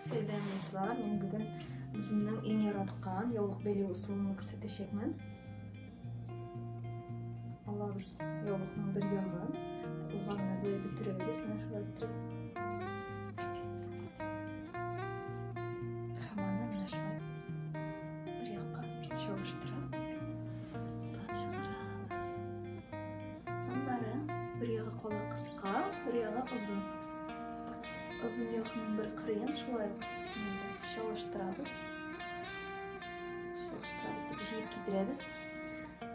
Сәлам, дуслар! Мин бүген үземнең иң яраткан яулык бәйләү ысулын күрсәтәчәкмен. Алабыз яулыкның бер ягын, кулга менә болай бөтерәбез, менә шулай иттереп. Һәм аны менә шулай бер якка чалыштырып, чыгарабыз. Аннары бер ягы кала кыска, бер ягы озын. Озын якның бер кырыен шулай ук чалыштырабыз. Чалыштырабыз дип җыеп китерәбез.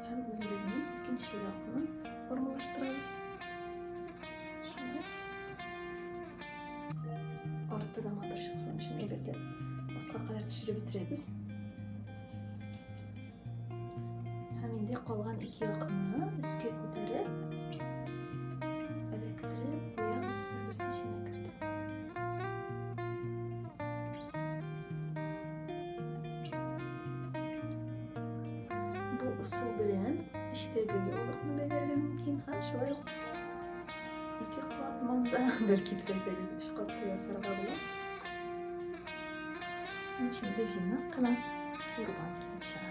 Һәм үзебезнең икенче якны формалаштырабыз. Шулай. Арты да матур чыксын өчен әйбәтләп аска кадәр төшереп бетерәбез. Һәм инде калган ике якны өскә күтәреп, эләктереп куябыз бер-берсе эченә кертеп. Бу ысул белән эчтәге яулыкны бәйләргә мөмкин һәм шулай ук ике кат манда, бәлки теләсәгез өч кат та ясарга була. Менә шундый җыйнак кына тюрбан килеп чыга.